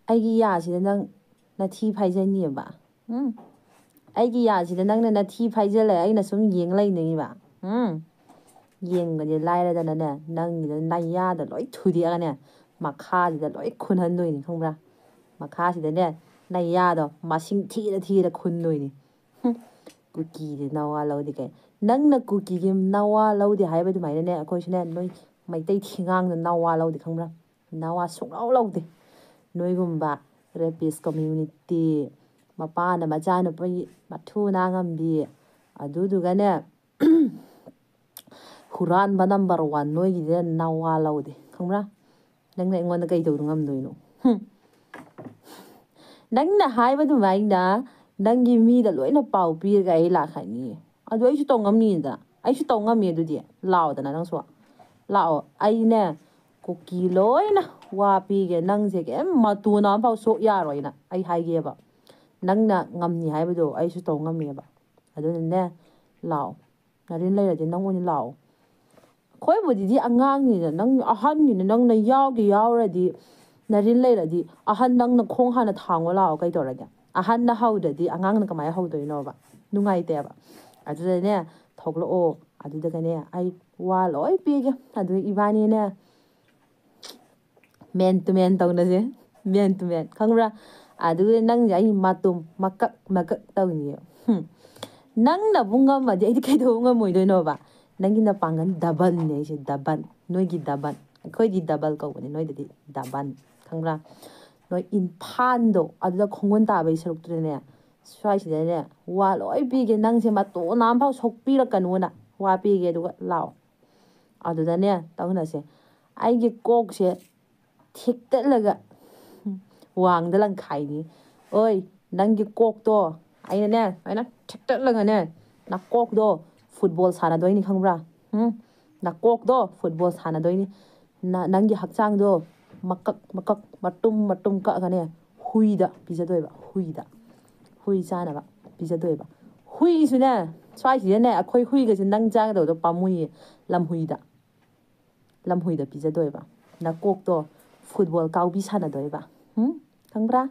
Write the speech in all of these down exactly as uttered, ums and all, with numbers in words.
ꯑꯩꯒꯤ ꯌꯥꯁꯤꯗ ꯅꯪ ꯅꯊꯤ ꯐꯥꯏꯖꯅꯤꯕ? ꯎꯝ? ꯑꯩꯒꯤ ꯌꯥꯁꯤꯗ ꯅꯪꯅ ꯅꯊꯤ ꯐꯥꯏꯖꯜꯂꯦ, ꯑꯩꯅ ꯁꯨꯝ ꯌꯦꯡ ꯂꯩꯅꯤꯕ? ꯎꯝ? ꯌꯦꯡꯕꯗꯤ ꯂꯥꯏꯔꯗꯅꯅꯦ, ꯅꯪꯒꯤꯗ ꯅꯌꯥꯗ ꯂꯣꯏ ꯊꯨꯗꯦꯛꯑꯒꯅꯦ, ꯃꯈꯥꯁꯤꯗ ꯂꯣꯏ ꯈꯨꯟꯍꯟꯗꯣꯏꯅꯤ, ꯈꯪꯕ꯭ꯔꯥ? ꯃꯈꯥꯁꯤꯗꯅꯦ, ꯅꯌꯥꯗꯣ ꯃꯁꯤꯡ ꯊꯤꯔ ꯊꯤꯔ ꯈꯨꯟꯗꯣꯏꯅꯤ꯫ ꯍꯨꯝ, ꯀꯨꯀꯤꯗꯤ ꯅꯋꯥ ꯂꯧꯗꯦ ꯀꯩ? ꯅꯪꯅ ꯀꯨꯀꯤꯒꯤ ꯅꯋꯥ ꯂꯧꯗꯦ ꯍꯥꯏꯕ ꯑꯗꯨꯃꯥꯏꯅꯅꯦ, ꯑꯩꯈꯣꯏꯁꯨꯅꯦ, ꯅꯣꯏ ꯃꯩꯇꯩ ꯊꯤꯉꯥꯡꯗ ꯅꯋꯥ ꯂꯧꯗꯦ, ꯈꯪꯕ꯭ꯔꯥ? ꯅꯋꯥ ꯁꯨꯡꯂꯧ ꯂꯧꯗꯦ꯫ ꯅꯣꯏꯒꯨꯝꯕ rapist community, ꯃꯄꯥꯅ ꯃꯆꯥꯅꯨꯄꯤ ꯃꯊꯨ ꯅꯥ ꯉꯝꯕꯤ, ꯑꯗꯨꯗꯨꯒꯅꯦ, ꯍꯨꯔꯥꯟꯕ number one ꯅꯣꯏꯒꯤꯗ ꯅꯋꯥ ꯂꯧꯗꯦ, ꯈꯪꯕ꯭ꯔꯥ? ꯅꯪꯅ ꯑꯩꯉꯣꯟꯗ ꯀꯩ ꯇꯧꯕ ꯉꯝꯗꯣꯏꯅꯣ? ꯍꯨꯝ꯫ ꯅꯪꯅ ꯍꯥꯏꯕ ꯑꯗꯨꯃꯥꯏꯅ ꯅꯪꯒꯤ ꯃꯤꯗ ꯂꯣꯏꯅ ꯄꯥꯎ ꯄꯤꯔꯒ ꯑꯩ ꯂꯥꯛꯈ꯭ꯔꯅꯤ꯫ ꯑꯗꯨ ꯑꯩꯁꯨ ꯇꯧ ꯉꯝꯅꯤꯗꯅ, ꯑꯩꯁꯨ ꯇꯧ ꯉꯝꯃꯤ꯫ ꯑꯗꯨꯗꯤ ꯂꯥꯛꯑꯣꯗꯅ ꯅꯪꯁꯨ, ꯂꯥꯛꯑꯣ꯫ ꯑꯩꯅꯦ, ꯀꯨꯀꯤ ꯂꯣꯏꯅ ꯋꯥ ꯄꯤꯒꯦ, ꯅꯪꯁꯦ ꯀꯩꯝ ꯃꯇꯣꯟ ꯑꯃꯐꯥꯎ ꯁꯣꯛ ꯌꯥꯔꯣꯏꯅ ꯑꯩ ꯍꯥꯏꯒꯦꯕ꯫ ꯅꯪꯅ ꯉꯝꯅꯤ ꯍꯥꯏꯕꯗꯣ ꯑꯩꯁꯨ ꯇꯧ ꯉꯝꯃꯦꯕ꯫ ꯑꯗꯨꯅꯅꯦ, ꯂꯥꯛꯑꯣ, ꯅꯔꯤꯟ ꯂꯩꯔꯗꯤ ꯅꯪ ꯑꯣꯏꯅ ꯂꯥꯛꯑꯣ꯫ ꯑꯩꯈꯣꯏꯕꯨꯗꯤꯗꯤ ꯑꯉꯥꯡꯅꯤꯅ, ꯅꯪ ꯑꯍꯟꯅꯤꯅ, ꯅꯪꯅ ꯌꯥꯎꯒꯦ ꯌꯥꯎꯔꯗꯤ, ꯅꯔꯤꯟ ꯂꯩꯔꯗꯤ ꯑꯍꯟ ꯅꯪꯅ ꯈꯣꯡ ꯍꯥꯟꯅ ꯊꯥꯡꯉꯣ ꯂꯥꯛꯑꯣ꯫ ꯀꯩꯗꯧꯔꯒꯦ? ꯑꯍꯟꯅ ꯍꯧꯗ꯭ꯔꯗꯤ ꯑꯉꯥꯡꯅ ꯀꯃꯥꯏꯅ ꯍꯧꯗꯣꯏꯅꯣꯕ? ꯅꯨꯡꯉꯥꯏꯇꯦꯕ꯫ ꯑꯗꯨꯗꯅꯦ, ꯊꯣꯛꯂꯛꯑꯣ꯫ ꯑꯗꯨꯗꯒꯅꯦ, ꯑꯩ ꯋꯥ ꯂꯣꯏ ꯄꯤꯒꯦ꯫ ꯑꯗꯨ ꯏꯕꯥꯅꯤꯅꯦ, man to man ꯇꯧꯅꯁꯦ꯫ Man to man, ꯈꯪꯕ꯭ꯔꯥ? ꯑꯗꯨꯒ ꯅꯪꯁꯦ ꯑꯩ ꯃꯇꯨꯝ ꯃꯀꯛ ꯃꯀꯛ ꯇꯧꯅꯤꯌꯦ꯫ ꯍꯨꯝ꯫ ꯅꯪꯅꯕꯨ ꯉꯝꯃꯗꯤ ꯑꯩꯗꯤ ꯀꯩꯗꯧꯕ ꯉꯝꯃꯣꯏꯗꯣꯏꯅꯣꯕ? ꯅꯪꯒꯤ ꯅꯄꯥꯡꯒꯜ doubleꯅꯦ ꯑꯩꯁꯦ, double꯫ ꯅꯣꯏꯒꯤ double, ꯑꯩꯈꯣꯏꯗꯤ double ꯀꯧꯕꯅꯦ, ꯅꯣꯏꯗꯗꯤ double, ꯈꯪꯕ꯭ꯔꯥ? ꯅꯣꯏ ꯏꯝꯐꯥꯜꯗꯣ ꯑꯗꯨꯗ ꯈꯣꯡꯒꯨꯟ ꯇꯥꯕꯒꯤ ꯁꯔꯨꯛꯇꯨꯗꯅꯦ, ꯁ꯭ꯋꯥꯏꯁꯤꯗꯅꯦ ꯋꯥ ꯂꯣꯏ ꯄꯤꯒꯦ, ꯅꯪꯁꯦ ꯃꯇꯣꯟ ꯑꯃꯐꯥꯎ ꯁꯣꯛꯄꯤꯔꯛꯀꯅꯨꯅ ꯋꯥ ꯄꯤꯒꯦ, ꯑꯗꯨꯒ ꯂꯥꯛꯑꯣ꯫ ꯑꯗꯨꯗꯅꯦ ꯇꯧꯅꯁꯦ꯫ ꯑꯩꯒꯤ ꯀꯣꯛꯁꯦ ꯊꯦꯛꯇꯠꯂꯒ ꯋꯥꯡꯗ ꯂꯪꯈꯥꯏꯅꯤ꯫ ꯑꯣꯏ, ꯅꯪꯒꯤ ꯀꯣꯛꯇꯣ ꯑꯩꯅꯅꯦ ꯁꯨꯃꯥꯏꯅ ꯊꯦꯛꯇꯠꯂꯒꯅꯦ, ꯅꯀꯣꯛꯇꯣ football ꯁꯥꯟꯅꯗꯣꯏꯅꯤ, ꯈꯪꯕ꯭ꯔꯥ? ꯎꯝ? ꯅꯀꯣꯛꯇꯣ football ꯁꯥꯟꯅꯗꯣꯏꯅꯤ꯫ ꯅ-, ꯅꯪꯒꯤ ꯍꯛꯆꯥꯡꯗꯣ ꯃꯀꯛ ꯃꯀꯛ, ꯃꯇꯨꯝ ꯃꯇꯨꯝ ꯀꯛꯑꯒꯅꯦ, ꯍꯨꯏꯗ ꯄꯤꯖꯗꯣꯏꯕ, ꯍꯨꯏꯗ꯫ ꯍꯨꯏ ꯆꯥꯅꯕ ꯄꯤꯖꯗꯣꯏꯕ꯫ ꯍꯨꯏꯁꯨꯅꯦ, ꯁ꯭ꯋꯥꯏꯁꯤꯗꯅꯦ, ꯑꯩꯈꯣꯏ ꯍꯨꯏꯒꯁꯦ ꯅꯪ ꯆꯥꯒꯗꯕꯗꯣ ꯄꯥꯝꯃꯨꯏꯌꯦ꯫ ꯂꯝꯍꯨꯏꯗ, ꯂꯝꯍꯨꯏꯗ ꯄꯤꯖꯗꯣꯏꯕ꯫ ꯅꯀꯣꯛꯇꯣ football ꯀꯥꯎꯕꯤ ꯁꯥꯟꯅꯗꯣꯏꯕ꯫ ꯎꯝ? ꯈꯪꯕ꯭ꯔꯥ?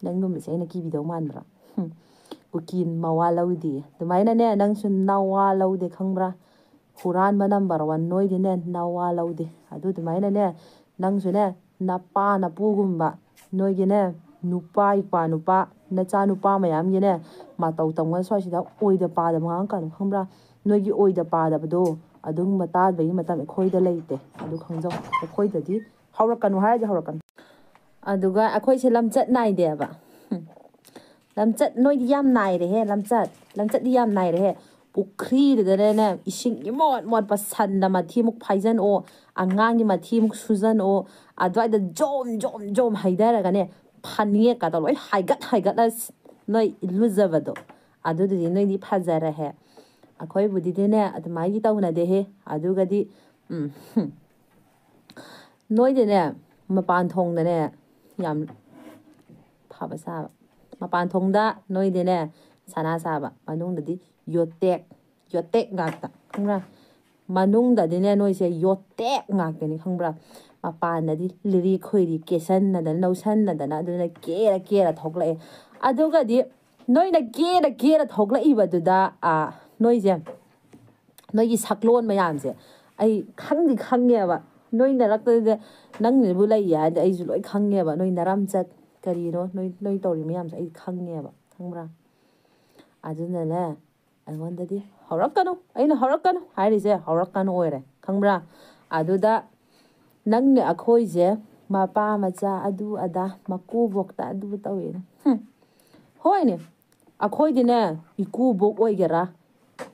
ꯅꯪꯒꯨꯝꯕꯁꯦ ꯑꯩꯅ ꯀꯤꯕꯤꯗꯧ ꯃꯥꯟꯕ꯭ꯔꯥ? ꯎꯀꯤꯜ ꯃꯋꯥ ꯂꯧꯗꯦ꯫ ꯑꯗꯨꯃꯥꯏꯅꯅꯦ, ꯅꯪꯁꯨ ꯅꯋꯥ ꯂꯧꯗꯦ, ꯈꯪꯕ꯭ꯔꯥ? ꯍꯨꯔꯥꯟꯕ ꯅꯝꯕꯔ ꯋꯥꯟ ꯅꯣꯏꯗꯤꯅꯦ, ꯅꯋꯥ ꯂꯧꯗꯦ꯫ ꯑꯗꯨ ꯑꯗꯨꯃꯥꯏꯅꯅꯦ, ꯅꯪꯁꯨꯅꯦ, ꯅꯄꯥ ꯅꯄꯨꯒꯨꯝꯕ, ꯅꯣꯏꯒꯤꯅꯦ, ꯅꯨꯄꯥ, ꯏꯄꯥ ꯅꯨꯄꯥ, ꯅꯆꯥ ꯅꯨꯄꯥ ꯃꯌꯥꯝꯒꯤꯅꯦ, ꯃꯇꯧ ꯇꯝꯒ ꯁ꯭ꯋꯥꯏꯁꯤꯗ ꯑꯣꯏꯗ ꯄꯥꯗꯕ ꯉꯥꯡꯉꯛꯀꯅꯨ, ꯈꯪꯕ꯭ꯔꯥ? ꯅꯣꯏꯒꯤ ꯑꯣꯏꯗ ꯄꯥꯗꯕꯗꯣ ꯑꯗꯨꯒꯨꯝꯕ ꯇꯥꯕꯒꯤ ꯃꯇꯝ ꯑꯩꯈꯣꯏꯗ ꯂꯩꯇꯦ꯫ ꯑꯗꯨ ꯈꯪꯖꯧ꯫ ꯑꯩꯈꯣꯏꯗꯗꯤ ꯍꯧꯔꯛꯀꯅꯨ ꯍꯥꯏꯔꯗꯤ ꯍꯧꯔꯛꯀꯅꯨ꯫ ꯑꯗꯨꯒ ꯑꯩꯈꯣꯏꯁꯦ ꯂꯝꯆꯠ ꯅꯥꯏꯗꯦꯕ꯫ ꯂꯝꯆꯠ ꯅꯣꯏꯗꯤ ꯌꯥꯝ ꯅꯥꯏꯔꯦꯍꯦ, ꯂꯝꯆꯠ꯫ ꯂꯝꯆꯠꯗꯤ ꯌꯥꯝ ꯅꯥꯏꯔꯦꯍꯦ꯫ ꯄꯨꯈ꯭ꯔꯤꯗꯨꯗꯅꯦ, ꯏꯁꯤꯡ ꯏꯃꯣꯠ ꯃꯣꯠꯄ ꯁꯟꯗ ꯃꯊꯤ ꯑꯃꯨꯛ ꯐꯥꯏꯖꯟꯑꯣ, ꯑꯉꯥꯡꯒꯤ ꯃꯊꯤ ꯑꯃꯨꯛ ꯁꯨꯖꯟꯑꯣ, ꯑꯗꯨꯋꯥꯏꯗ ꯖꯣꯝ, ꯖꯣꯝ, ꯖꯣꯝ ꯍꯩꯊꯔꯒꯅꯦ, ꯐꯅꯦꯛꯀꯗꯣ ꯂꯣꯏ ꯍꯥꯏꯒꯠ, ꯍꯥꯏꯒꯠꯂ ꯅꯣꯏ ꯏꯔꯨꯖꯕꯗꯣ, ꯑꯗꯨꯗꯨꯗꯤ ꯅꯣꯏꯗꯤ ꯐꯖꯔꯦꯍꯦ꯫ ꯑꯩꯈꯣꯏꯕꯨꯗꯤꯗꯤꯅꯦ, ꯑꯗꯨꯃꯥꯏꯗꯤ ꯇꯧꯅꯗꯦꯍꯦ꯫ ꯑꯗꯨꯒꯗꯤ, ꯎꯝ, ꯍꯨꯝ꯫ ꯅꯣꯏꯗꯤꯅꯦ, ꯃꯄꯥꯟ ꯊꯣꯡꯗꯅꯦ, ꯌꯥꯝ ꯐꯕ ꯁꯥꯕ꯫ ꯃꯄꯥꯟ ꯊꯣꯡꯗ ꯅꯣꯏꯗꯤꯅꯦ, ꯁꯅꯥ ꯁꯥꯕ, ꯃꯅꯨꯡꯗꯗꯤ ꯌꯣꯠꯇꯦꯛ, ꯌꯣꯠꯇꯦꯛ ꯉꯥꯛꯇ, ꯈꯪꯕ꯭ꯔꯥ? ꯃꯅꯨꯡꯗꯗꯤꯅꯦ, ꯅꯣꯏꯁꯦ ꯌꯣꯠꯇꯦꯛ ꯉꯥꯛꯇꯅꯤ, ꯈꯪꯕ꯭ꯔꯥ? ꯃꯄꯥꯟꯗꯗꯤ ꯂꯤꯔꯤ ꯈꯣꯏꯔꯤ ꯀꯦꯁꯟꯅꯗꯅ, ꯅꯧꯁꯟꯅꯗꯅ, ꯑꯗꯨꯅ ꯀꯦꯔ ꯀꯦꯔ ꯊꯣꯛꯂꯛꯑꯦ꯫ ꯑꯗꯨꯒꯗꯤ ꯅꯣꯏꯅ ꯀꯦꯔ ꯀꯦꯔ ꯊꯣꯛꯂꯛꯏꯕꯗꯨꯗ, ꯑꯥ, ꯅꯣꯏꯁꯦ, ꯅꯣꯏꯒꯤ ꯁꯛꯂꯣꯟ ꯃꯌꯥꯝꯁꯦ ꯑꯩ ꯈꯪꯗꯤ ꯈꯪꯉꯦꯕ꯫ ꯅꯣꯏ ꯅꯔꯛꯇꯗ ꯅꯪꯅꯕꯨ ꯂꯩꯌꯦ ꯍꯥꯏꯔꯗꯤ ꯑꯩꯁꯨ ꯂꯣꯏ ꯈꯪꯉꯦꯕ, ꯅꯣꯏ ꯅꯔꯝꯆꯠ ꯀꯔꯤꯅꯣ, ꯅꯣꯏ, ꯅꯣꯏ ꯇꯧꯔꯤ ꯃꯌꯥꯝꯁꯦ ꯑꯩ ꯈꯪꯉꯦꯕ, ꯈꯪꯕ꯭ꯔꯥ? ꯑꯗꯨꯅꯅꯦ, ꯑꯩꯉꯣꯟꯗꯗꯤ ꯍꯧꯔꯛꯀꯅꯨ, ꯑꯩꯅ ꯍꯧꯔꯛꯀꯅꯨ ꯍꯥꯏꯔꯤꯁꯦ ꯍꯧꯔꯛꯀꯅꯨ ꯑꯣꯏꯔꯦ, ꯈꯪꯕ꯭ꯔꯥ? ꯑꯗꯨꯗ ꯅꯪꯅ ꯑꯩꯈꯣꯏꯁꯦ ꯃꯄꯥ ꯃꯆꯥ ꯑꯗꯨ ꯑꯗꯥ ꯃꯀꯨꯕꯣꯛꯇ ꯑꯗꯨ ꯇꯧꯋꯦꯅ꯫ ꯍꯨꯝ꯫ ꯍꯣꯏꯅꯦ, ꯑꯩꯈꯣꯏꯗꯤꯅꯦ, ꯏꯀꯨꯕꯣꯛ ꯑꯣꯏꯒꯦꯔꯥ,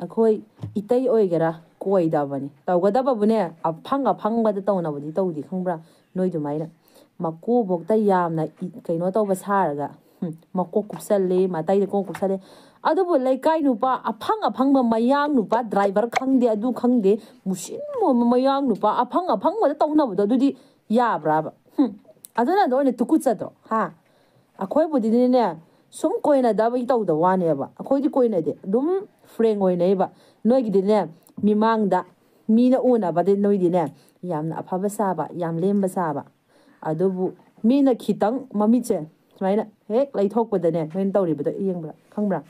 ꯑꯩꯈꯣꯏ ꯏꯇꯩ ꯑꯣꯏꯒꯦꯔꯥ, ꯀꯣꯏꯗꯕꯅꯤ꯫ ꯇꯧꯒꯗꯕꯕꯨꯅꯦ, ꯑꯐꯪ ꯑꯐꯪꯕꯗ ꯇꯧꯅꯕꯗꯤ ꯇꯧꯗꯦ, ꯈꯪꯕ꯭ꯔꯥ? ꯅꯣꯏ ꯑꯗꯨꯃꯥꯏꯅ ꯃꯀꯨꯕꯣꯛꯇ ꯌꯥꯝꯅ ꯏ-, ꯀꯩꯅꯣ ꯇꯧꯕ ꯁꯥꯔꯒ, ꯍꯨꯝ, ꯃꯀꯣꯛ ꯀꯨꯞꯁꯜꯂꯤ, ꯃꯇꯩꯗ ꯀꯣꯛ ꯀꯨꯞꯁꯜꯂꯤ꯫ ꯑꯗꯨꯕꯨ ꯂꯩꯀꯥꯏ ꯅꯨꯄꯥ ꯑꯐꯪ ꯑꯐꯪꯕ ꯃꯌꯥꯡ ꯅꯨꯄꯥ, ꯗ꯭ꯔꯥꯏꯚꯔ ꯈꯪꯗꯦ, ꯑꯗꯨ ꯈꯪꯗꯦ, ꯃꯨꯁꯤꯟ ꯃꯨꯕ ꯃꯌꯥꯡ ꯅꯨꯄꯥ ꯑꯐꯪ ꯑꯐꯪꯕꯗ ꯇꯧꯅꯕꯗꯣ, ꯑꯗꯨꯗꯤ ꯌꯥꯕ꯭ꯔꯥꯕ? ꯍꯨꯝ, ꯑꯗꯨꯅ ꯑꯗꯨ ꯑꯣꯏꯅ ꯇꯨꯀꯨꯠꯆꯗ꯭ꯔꯣ? ꯍꯥ? ꯑꯩꯈꯣꯏꯕꯨꯗꯤꯅꯦ, ꯁꯨꯝ ꯀꯣꯏꯅꯗꯕꯒꯤ ꯇꯧꯗꯕ ꯋꯥꯅꯦꯕ꯫ ꯑꯩꯈꯣꯏꯗꯤ ꯀꯣꯏꯅꯗꯦ, ꯑꯗꯨꯝ ꯐ꯭ꯔꯦꯡ ꯑꯣꯏꯅꯩꯕ꯫ ꯅꯣꯏꯒꯤꯗꯤꯅꯦ, ꯃꯤꯃꯥꯡꯗ ꯃꯤꯅ ꯎꯅꯕꯗꯤ ꯅꯣꯏꯗꯤꯅꯦ, ꯌꯥꯝꯅ ꯑꯐꯕ ꯁꯥꯕ, ꯌꯥꯝ ꯂꯦꯝꯕ ꯁꯥꯕ꯫ ꯑꯗꯨꯕꯨ ꯃꯤꯅ ꯈꯤꯇꯪ ꯃꯃꯤꯠꯁꯦ ꯁꯨꯃꯥꯏꯅ ꯍꯦꯛ ꯂꯩꯊꯣꯛꯄꯗꯅꯦ, ꯅꯣꯏꯅ ꯇꯧꯔꯤꯕꯗꯣ ꯌꯦꯡꯕ꯭ꯔꯥ, ꯈꯪꯕ꯭ꯔꯥ?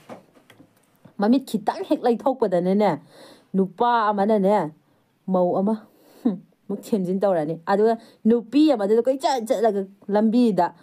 ꯃꯃꯤꯠ ꯈꯤꯇꯪ ꯍꯦꯛ ꯂꯩꯊꯣꯛꯄꯗꯅꯦ, ꯅꯨꯄꯥ ꯑꯃꯅꯅꯦ, ꯃꯧ ꯑꯃ ꯃꯨꯛ ꯊꯦꯝꯖꯤꯟ ꯇꯧꯔꯅꯤ꯫ ꯑꯗꯨꯒ ꯅꯨꯄꯤ ꯑꯃꯗꯨꯗ ꯀꯣꯏꯆꯠ ꯆꯠꯂꯒ ꯂꯝꯕꯤꯗ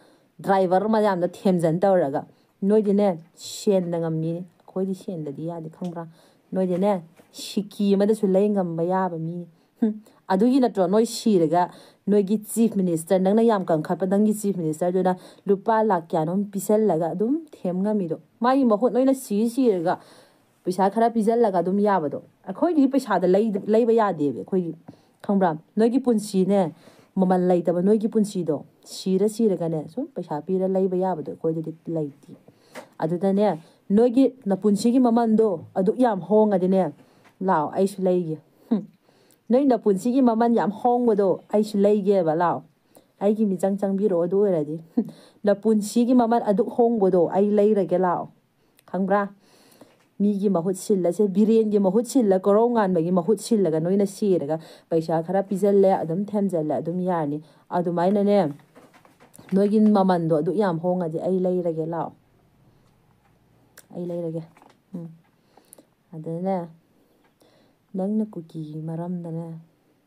ꯗ꯭ꯔꯥꯏꯚꯔ ꯃꯌꯥꯝꯗꯣ ꯊꯦꯝꯖꯤꯟ ꯇꯧꯔꯒ, ꯅꯣꯏꯗꯤꯅꯦ, ꯁꯦꯟꯗ ꯉꯝꯃꯤꯅꯤ, ꯑꯩꯈꯣꯏꯗꯤ ꯁꯦꯟꯗꯗꯤ ꯌꯥꯗꯦ, ꯈꯪꯕ꯭ꯔꯥ? ꯅꯣꯏꯗꯤꯅꯦ, ꯁꯤꯀꯤ ꯑꯃꯗꯁꯨ ꯂꯩ ꯉꯝꯕ ꯌꯥꯕ ꯃꯤꯅꯤ꯫ ꯍꯨꯝ, ꯑꯗꯨꯒꯤ ꯅꯠꯇ꯭ꯔꯣ ꯅꯣꯏ ꯁꯤꯔꯒ ꯅꯣꯏꯒꯤ ꯆꯤꯐ ꯃꯤꯅꯤꯁꯇꯔ, ꯅꯪꯅ ꯌꯥꯝ ꯀꯟꯈꯠꯄ ꯅꯪꯒꯤ ꯆꯤꯐ ꯃꯤꯅꯤꯁꯇꯔꯗꯨꯅ ꯂꯨꯄꯥ ꯂꯥꯛ ꯀꯌꯥꯅꯣꯝ ꯄꯤꯁꯜꯂꯒ ꯑꯗꯨꯝ ꯊꯦꯝ ꯉꯝꯃꯤꯗꯣ? ꯃꯥꯒꯤ ꯃꯍꯨꯠ ꯅꯣꯏꯅ ꯁꯤ ꯁꯤꯔꯒ ꯄꯩꯁꯥ ꯈꯔ ꯄꯤꯁꯜꯂꯒ ꯑꯗꯨꯝ ꯌꯥꯕꯗꯣ꯫ ꯑꯩꯈꯣꯏꯗꯤ ꯄꯩꯁꯥꯗ ꯂꯩ-, ꯂꯩꯕ ꯌꯥꯗꯦꯕ ꯑꯩꯈꯣꯏꯒꯤ, ꯈꯪꯕ꯭ꯔꯥ? ꯅꯣꯏꯒꯤ ꯄꯨꯟꯁꯤꯅꯦ, ꯃꯃꯜ ꯂꯩꯇꯕ ꯅꯣꯏꯒꯤ ꯄꯨꯟꯁꯤꯗꯣ, ꯁꯤꯔ ꯁꯤꯔꯒꯅꯦ ꯁꯨꯝ ꯄꯩꯁꯥ ꯄꯤꯔ ꯂꯩꯕ ꯌꯥꯕꯗꯣ ꯑꯩꯈꯣꯏꯗꯗꯤ ꯂꯩꯇꯦ꯫ ꯑꯗꯨꯗꯅꯦ, ꯅꯣꯏꯒꯤ ꯅꯄꯨꯟꯁꯤꯒꯤ ꯃꯃꯜꯗꯣ ꯑꯗꯨꯛ ꯌꯥꯝ ꯍꯣꯡꯉꯗꯤꯅꯦ, ꯂꯥꯛꯑꯣ, ꯑꯩꯁꯨ ꯂꯩꯒꯦ꯫ ꯍꯨꯝ꯫ ꯅꯣꯏ ꯅꯄꯨꯟꯁꯤꯒꯤ ꯃꯃꯜ ꯌꯥꯝ ꯍꯣꯡꯕꯗꯣ ꯑꯩꯁꯨ ꯂꯩꯒꯦꯕ, ꯂꯥꯛꯑꯣ꯫ ꯑꯩꯒꯤ ꯃꯤꯆꯪ ꯆꯪꯕꯤꯔꯛꯑꯣ, ꯑꯗꯨ ꯑꯣꯏꯔꯗꯤ꯫ ꯍꯨꯝ꯫ ꯅꯄꯨꯟꯁꯤꯒꯤ ꯃꯃꯜ ꯑꯗꯨꯛ ꯍꯣꯡꯕꯗꯣ ꯑꯩ ꯂꯩꯔꯒꯦ, ꯂꯥꯛꯑꯣ꯫ ꯈꯪꯕ꯭ꯔꯥ? ꯃꯤꯒꯤ ꯃꯍꯨꯠ ꯁꯤꯜꯂꯁꯦ, ꯕꯤꯔꯦꯟꯒꯤ ꯃꯍꯨꯠ ꯁꯤꯜꯂ, ꯀꯣꯔꯧ ꯉꯥꯟꯕꯒꯤ ꯃꯍꯨꯠ ꯁꯤꯜꯂꯒ ꯅꯣꯏꯅ ꯁꯤꯔꯒ ꯄꯩꯁꯥ ꯈꯔ ꯄꯤꯖꯜꯂꯦ, ꯑꯗꯨꯝ ꯊꯦꯝꯖꯜꯂꯦ, ꯑꯗꯨꯝ ꯌꯥꯔꯅꯤ꯫ ꯑꯗꯨꯃꯥꯏꯅꯅꯦ, ꯅꯣꯏꯒꯤ ꯃꯃꯜꯗꯣ ꯑꯗꯨꯛ ꯌꯥꯝ ꯍꯣꯡꯉꯗꯤ ꯑꯩ ꯂꯩꯔꯒꯦ, ꯂꯥꯛꯑꯣ꯫ ꯑꯩ ꯂꯩꯔꯒꯦ꯫ ꯎꯝ꯫ ꯑꯗꯨꯅꯦ, ꯅꯪꯅ ꯀꯨꯀꯤꯒꯤ ꯃꯔꯝꯗꯅꯦ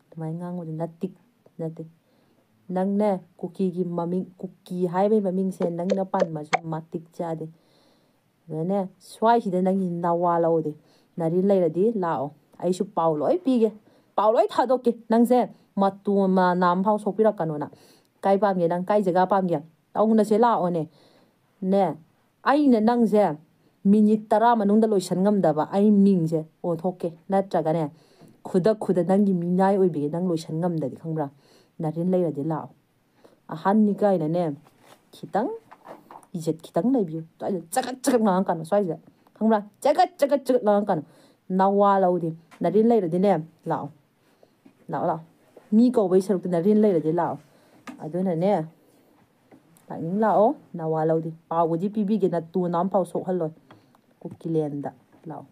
ꯑꯗꯨꯃꯥꯏꯅ ꯉꯥꯡꯕꯗꯤ ꯅꯠꯇꯤꯛ ꯅꯠꯇꯦ꯫ ꯅꯪꯅꯦ, ꯀꯨꯀꯤꯒꯤ ꯃꯃꯤꯡ, ꯀꯨꯀꯤ ꯍꯥꯏꯕꯒꯤ ꯃꯃꯤꯡꯁꯦ ꯅꯪꯅ ꯄꯟꯕꯁꯨ ꯃꯇꯤꯛ ꯆꯥꯗꯦ꯫ ꯑꯗꯨꯅꯦ, ꯁ꯭ꯋꯥꯏꯁꯤꯗ ꯅꯪꯒꯤ ꯅꯋꯥ ꯂꯧꯗꯦ꯫ ꯅꯥꯔꯤꯟ ꯂꯩꯔꯗꯤ ꯂꯥꯛꯑꯣ, ꯑꯩꯁꯨ ꯄꯥꯎ ꯂꯣꯏ ꯄꯤꯒꯦ, ꯄꯥꯎ ꯂꯣꯏ ꯊꯥꯗꯣꯛꯀꯦ꯫ ꯅꯪꯁꯦ ꯃꯇꯨ ꯃꯅꯥ ꯑꯃꯐꯥꯎ ꯁꯣꯛꯄꯤꯔꯛꯀꯅꯣꯅ꯫ ꯀꯥꯏ ꯄꯥꯝꯒꯦ ꯅꯪ? ꯀꯥꯏ ꯖꯒꯥ ꯄꯥꯝꯒꯦ? ꯇꯧꯅꯁꯦ, ꯂꯥꯛꯑꯣꯅꯦ꯫ ꯅꯦ, ꯑꯩꯅ ꯅꯪꯁꯦ ꯃꯤꯅꯤꯠ ꯇꯔꯥ ꯃꯅꯨꯡꯗ ꯂꯣꯏꯁꯟ ꯉꯝꯗꯕ ꯑꯩ ꯃꯤꯡꯁꯦ ꯑꯣꯟꯊꯣꯛꯀꯦ, ꯅꯠꯇ꯭ꯔꯒꯅꯦ, ꯈꯨꯗꯛ ꯈꯨꯗꯛ ꯅꯪꯒꯤ ꯃꯤꯅꯥꯏ ꯑꯣꯏꯕꯤꯒꯦ, ꯅꯪ ꯂꯣꯏꯁꯟ ꯉꯝꯗꯗꯤ, ꯈꯪꯕ꯭ꯔꯥ? ꯅꯥꯔꯤꯟ ꯂꯩꯔꯗꯤ ꯂꯥꯛꯑꯣ꯫ ꯑꯍꯟꯅꯤ ꯀꯥꯏꯅꯅꯦ, ꯈꯤꯇꯪ ꯏꯖꯠ ꯈꯤꯇꯪ ꯂꯩꯕꯤꯌꯨ꯫ ꯁ꯭ꯋꯥꯏꯗ ꯆꯒꯠ ꯆꯒꯠ ꯉꯥꯡꯉꯛꯀꯅꯨ, ꯁ꯭ꯋꯥꯏꯁꯤꯗ, ꯈꯪꯕ꯭ꯔꯥ? ꯆꯒꯠ ꯆꯒꯠ ꯆꯒꯠ ꯉꯥꯡꯉꯛꯀꯅꯨ꯫ ꯅꯋꯥ ꯂꯧꯗꯦ꯫ ꯅꯥꯔꯤꯟ ꯂꯩꯔꯗꯤꯅꯦ, ꯂꯥꯛꯑꯣ꯫ ꯂꯥꯛꯑꯣ, ꯂꯥꯛꯑꯣ꯫ ꯃꯤ ꯀꯧꯕꯩ ꯁꯔꯨꯛꯇ ꯅꯥꯔꯤꯟ ꯂꯩꯔꯗꯤ ꯂꯥꯛꯑꯣ꯫ ꯑꯗꯨꯅꯅꯦ, ꯂꯥꯛꯅꯤꯡ ꯂꯥꯛꯑꯣ, ꯅꯋꯥ ꯂꯧꯗꯦ꯫ ꯄꯥꯎꯕꯨꯗꯤ ꯄꯤꯕꯤꯒꯦ, ꯅꯇꯨ ꯅꯅꯥꯎ ꯑꯃꯐꯥꯎ ꯁꯣꯛꯍꯜꯂꯣꯏ꯫ ꯀꯨꯀꯤꯂꯦꯟꯗ ꯂꯥꯛꯑꯣ꯫